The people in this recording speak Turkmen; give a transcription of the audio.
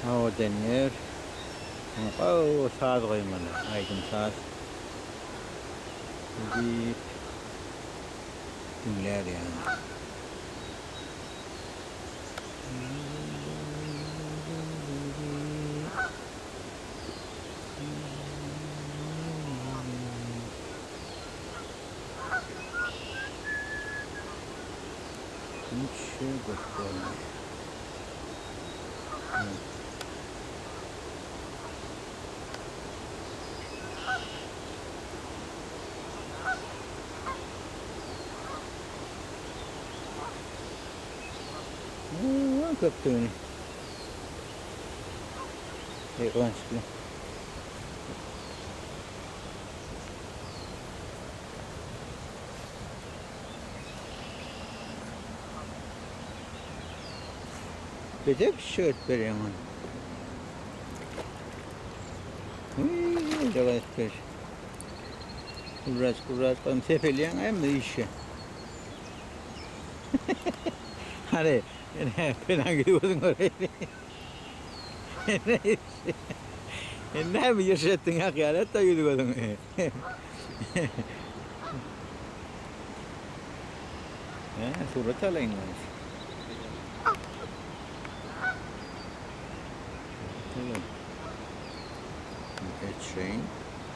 Owadan ýer. Gowy saz goýmaly, aýdym-saz. Diýip diňlär ýaly. Hiç göstermeýär. Köpdügini. Guwançly. Beter şört berýäň ony. Hüý, ber. Uraç, uraç, goýum sepelýäň hem işe. Hany, ene, penan gidip özüň göreýin. Ene, näme ýyrşetdiň ýakýar, et-de ýüzi gözüňi. Hä, surat alaýyn ben. Surat alaýyn. Geçeýin.